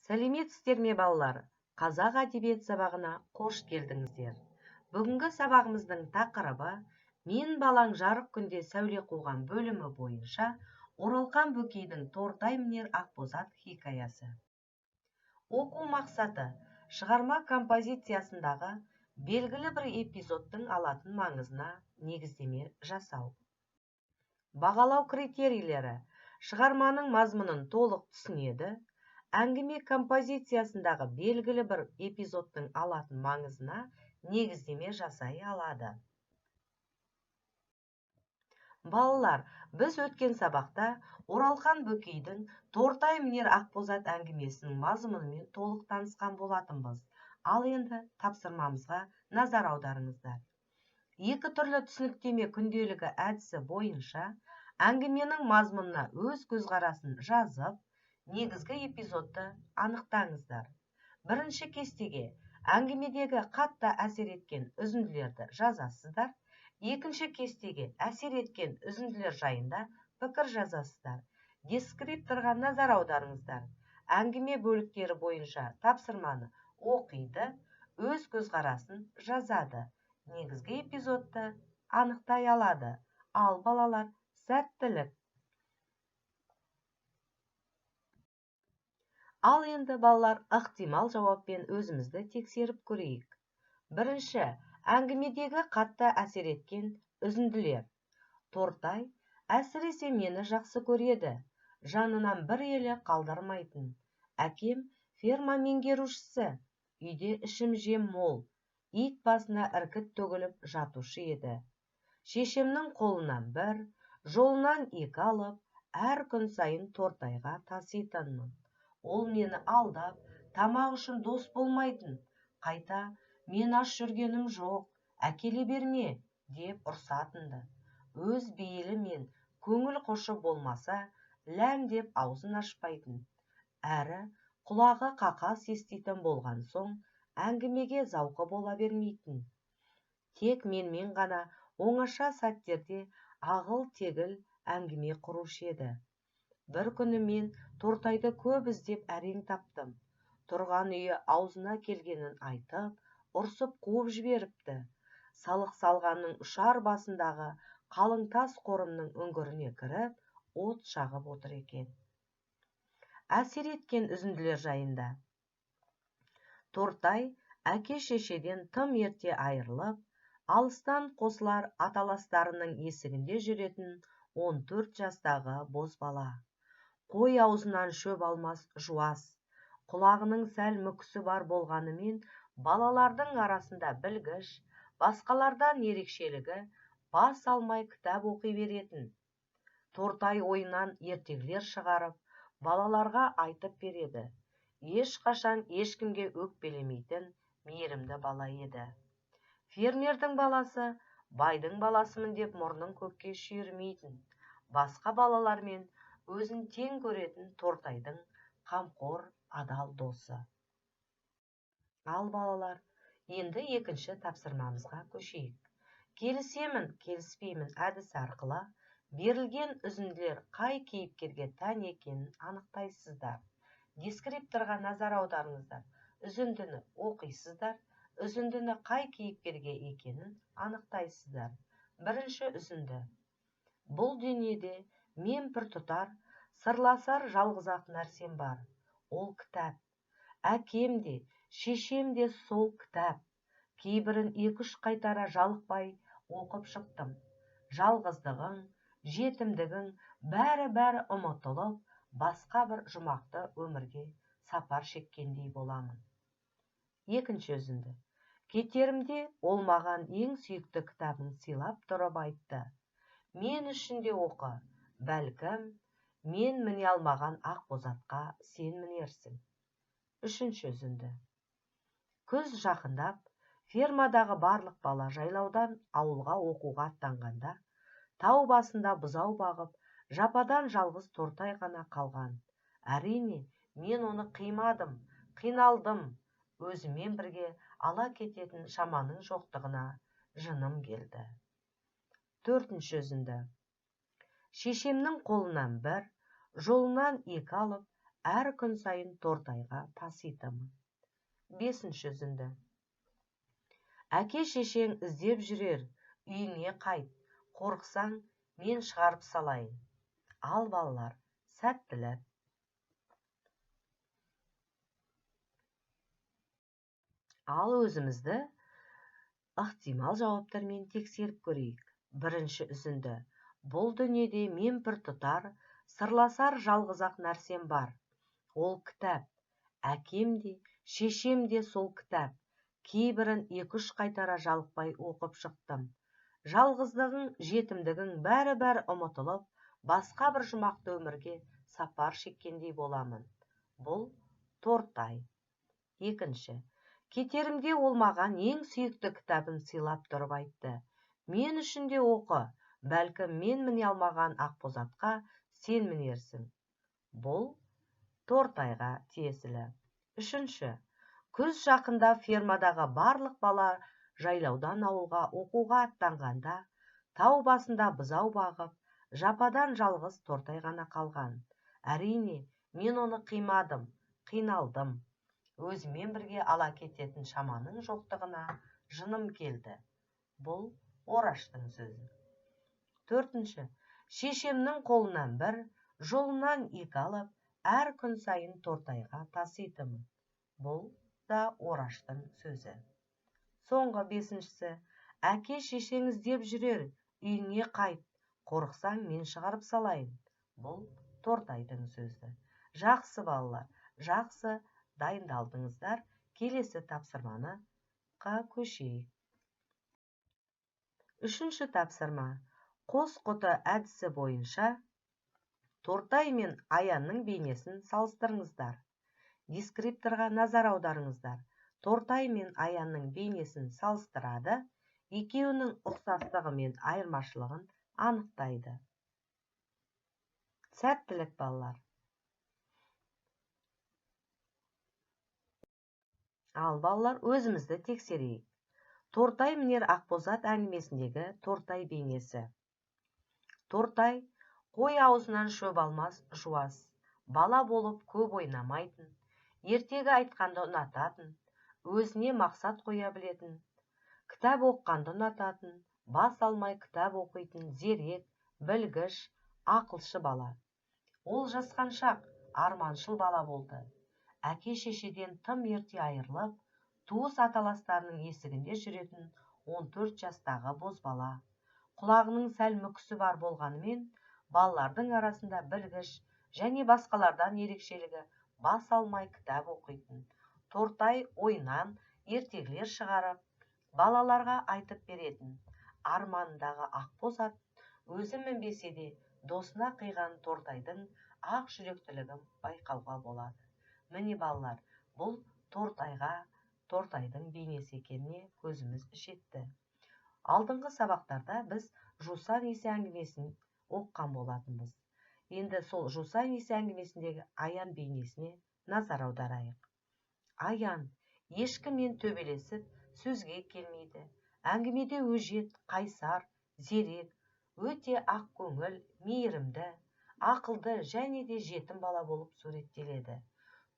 Сәлеметсіздер ме, балалар! Қазақ әдебиет сабағына қош келдіңіздер. Бүгінгі сабағымыздың тақырыбы «Мен балаң жарық күнде сәуле қуған» бөлімі бойынша Оралхан Бөкейдің «Тортай мінер Ақбозат» хикаясы. Оқу мақсаты: шығарма композициясындағы белгілі бір эпизодтың алатын маңызына негіздеме жасау. Бағалау критерийлері: шығарманың мазмұнын толық түсінеді, әңгіме композициясындағы белгілі бір эпизодтың алатын маңызына негіздеме жасай алады. Балалар, біз өткен сабақта Оралхан Бөкейдің «Тортай мінер Ақбозат» әңгімесінің мазмұнымен толық танысқан болатынбыз. Ал енді тапсырмамызға назар аударыңыздар. Екі түрлі түсініктеме күнделігі әдісі бойынша әңгіменің мазмұнына өз көзқарасын жазып, негізгі эпизодты анықтаңыздар. Бірінші кестеге әңгімедегі қатты әсер еткен үзінділерді жазасыздар, екінші кестеге әсер еткен үзінділер жайында пікір жазасыздар. Дескрипторға назар аударыңыздар. Әңгіме бөліктері бойынша тапсырманы оқиды, өз көзқарасын жазады, негізгі эпизодты анықтай алады. Ал, балалар, сәттілік! Ал енді, балалар, ықтимал жауаппен өзімізді тексеріп көрейік. Бірінші, әңгімедегі қатты әсер еткен үзінділер. Тортай әсіресе мені жақсы көреді, жанынан бір елі қалдырмайтын. Әкем ферма меңгерушісі, үйде ішім-жем мол, ит басына іркіт төгіліп жатушы еді. Шешемнің қолынан бір, жолынан екі алып, әр күн сайын Тортайға таситынмын. Ол мені алдап, тамақ үшін дос болмайтын. Қайта «Мен аш жүргенім жоқ, әкеле берме» деп ұрсатын-ды. Өз бейілі мен көңіл қошы болмаса, ләм деп аузын ашпайтын. Әрі құлағы қақас еститін болған соң, әңгімеге зауқы бола бермейтін. Тек менімен ғана оңаша сәттерде ағыл-тегіл әңгіме құрушы еді. Бір күні мен Тортайды көп іздеп әрең таптым. Тұрған үйі аузына келгенін айтып, ұрсып қуып жіберіпті. Салық салғанның ұшар басындағы қалың тас қорымның үңгіріне кіріп, от жағып отыр екен. Әсер еткен үзінділер жайында. Тортай әке-шешеден тым ерте айырылып, алыстан қосылар аталастарының есігінде жүретін 14 жастағы бозбала. Қой аузынан шөп алмас жуас, құлағының сәл мүкісі бар болғанымен, балалардың арасында білгіш, басқалардан ерекшелігі бас алмай кітап оқи беретін. Тортай ойынан ертегілер шығарып, балаларға айтып береді. Ешқашан ешкімге өкпелемейтін мейірімді бала еді. Фермердің баласы, байдың баласымын деп мұрнын көкке шүйірмейтін. Басқа балалармен өзін тең көретін Тортайдың қамқор, адал досы. Ал, балалар, енді екінші тапсырмамызға көшейік. Келісемін, келіспеймін әдісі арқылы берілген үзінділер қай кейіпкерге тән екенін анықтайсыздар. Дескрипторға назар аударыңыздар. Үзіндіні оқисыздар, үзіндіні қай кейіпкерге екенін анықтайсыздар. Бірінші үзінді. Бұл дүниеде мен пір тұтар, сырласар жалғыз-ақ нәрсем бар. Ол кітап. Әкем де, шешем де сол кітап. Кейбірін екі-үш қайтара жалықпай оқып шықтым. Жалғыздығың, жетімдігің бәрі-бәрі ұмытылып, басқа бір жұмақты өмірге сапар шеккендей боламын. Екінші үзінді. Кетерімде ол маған ең сүйікті кітабын сыйлап тұрып айтты: «Мен үшін де оқы, бәлкім, мен міне алмаған Ақбозатқа сен мінерсің». Үшінші үзінді. Күз жақындап, фермадағы барлық бала жайлаудан ауылға оқуға аттанғанда, тау басында бұзау бағып, жападан жалғыз Тортай ғана қалған. Әрине, мен оны қимадым, қиналдым, өзімен бірге ала кететін шаманың жоқтығына жыным келді. Төртінші үзінді. Шешемнің қолынан бір, жолынан екі алып, Әр күн сайын Тортайға таситынмын. Бесінші үзінді. Әке-шешең іздеп жүрер, үйіңе қайт, қорықсаң, мен шығарып салайын. Ал балалар, сәттілік. Ал өзімізді ықтимал жауаптармен тексеріп көрейік. Бірінші үзінді. Бұл дүниеде мен пір тұтар, сырласар жалғыз-ақ нәрсем бар. Ол кітап. Әкем де, шешем де сол кітап. Кейбірін 2-3 қайтара жалықпай оқып шықтым. Жалғыздығың, жетімдігің бәрі-бәрі ұмытылып, басқа бір жұмақты өмірге сапар шеккендей боламын. Бұл Тортай. Екінші. Кетерімде ол маған ең сүйікті кітабын сыйлап тұрып айтты. Мен үшін де оқы, бәлкім мен міне алмаған ақбозатқа сен мінерсің. Бұл Тортайға тиесілі. Үшінші. Күз жақында фермадағы барлық бала жайлаудан ауылға оқуға аттанғанда, тау басында бұзау бағып, жападан жалғыз Тортай ғана қалған. Әрине, мен оны қимадым, қиналдым. Өзімен бірге ала кететін шаманың жоқтығына жыным келді. Бұл Ораштың сөзі. Төртінші. Шешемнің қолынан бір, жолынан екі алып, әр күн сайын Тортайға таситынмын. Бұл да Ораштың сөзі. Соңғы бесіншісі. Әке шешең іздеп жүрер, үйіңе қайт, қорықсаң мен шығарып салайын. Бұл Тортайдың сөзі. Жақсы балалар, жақсы дайындалдыңыздар. Келесі тапсырманы көшейік. Үшінші тапсырма. Қос құты әдісі бойынша Тортай мен Аянның бейнесін салыстырыңыздар. Дескрипторға назар аударыңыздар. Тортай мен Аянның бейнесін салыстырады, екеуінің ұқсастығы мен айырмашылығын анықтайды. Сәттілік балалар. Ал балалар, өзімізді тексерейік. Тортай мінер ақбозат әңгімесіндегі Тортай бейнесі. Тортай қой аузынан шөп алмас жуас, бала болып көп ойнамайтын, ертегі айтқанды ұнататын, өзіне мақсат қоя білетін, кітап оққанды ұнататын, бас алмай кітап оқитын зерек, білгіш, ақылшы бала. Ол жасқаншақ, арманшыл бала болды. Әке-шешеден тым ерте айырылып, туыс аталастарының есігінде жүретін 14 жастағы бозбала. Құлағының сәл мүкісі бар болғанымен, балалардың арасында білгіш және басқалардан ерекшелігі бас алмай кітап оқитын. Тортай ойынан ертегілер шығарып, балаларға айтып беретін. Арманындағы ақбоз ат өзі мінбесе де досына қиған Тортайдың ақ жүректілігін байқауға болады. Міне балалар, бұл Тортайдың бейнесі екеніне көзіміз жетті. Алдыңғы сабақтарда біз Жусан иісі әңгімесін оқыған болатынбыз. Енді сол Жусан иісі әңгімесіндегі Аян бейнесіне назар аударайық. Аян ешкіммен төбелесіп, сөзге келмейді. Әңгімеде өжет, қайсар, зерек, өте ақ көңіл, мейірімді, ақылды және де жетім бала болып суреттеледі.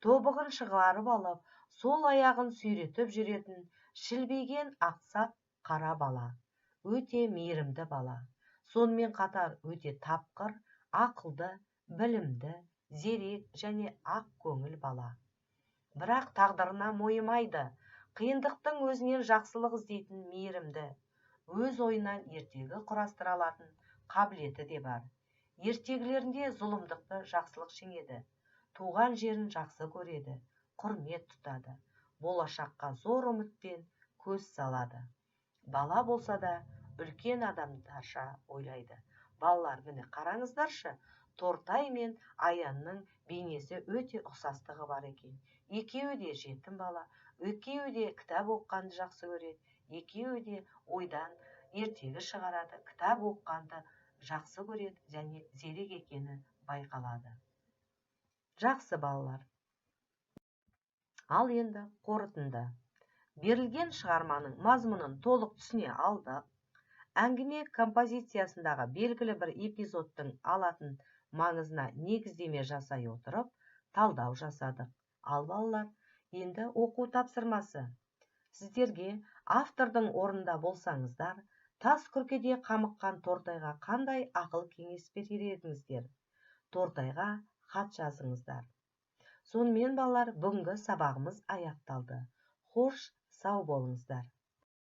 Тобығын шығарып алып, сол аяғын сүйретіп жүретін шілбеген ақсақ қара бала, өте мейірімді бала. Сонымен қатар өте тапқыр, ақылды, білімді, зерек және ақ көңіл бала. Бірақ тағдырына мойымайды, қиындықтың өзінен жақсылық іздейтін мейірімді, өз ойынан ертегі құрастыра алатын қабілеті де бар. Ертегілерінде зұлымдықты жақсылық жеңеді, туған жерін жақсы көреді, құрмет тұтады, болашаққа зор үмітпен көз салады. Бала болса да үлкен адамдарша ойлайды. Балалар, міне қараңыздаршы, Тортай мен Аянның бейнесі өте ұқсастығы бар екен. Екеуі де жетім бала, екеуі де кітап оқығанды жақсы көреді, екеуі де ойдан ертегі шығарады, кітап оқығанды жақсы көреді және зерек екені байқалады. Жақсы балалар. Ал енді қорытынды. Берілген шығарманың мазмұнын толық түсіне алдық. Әңгіме композициясындағы белгілі бір эпизодтың алатын маңызына негіздеме жасай отырып, Талдау жасадық. Ал, балалар, енді оқу тапсырмасы сіздерге. Автордың орнында болсаңыздар, тас күркеде қамыққан Тортайға қандай ақыл кеңес берер едіңіздер? Тортайға хат жазыңыздар. Сонымен, балалар, бүгінгі сабағымыз аяқталды. Хош, сау болыңыздар.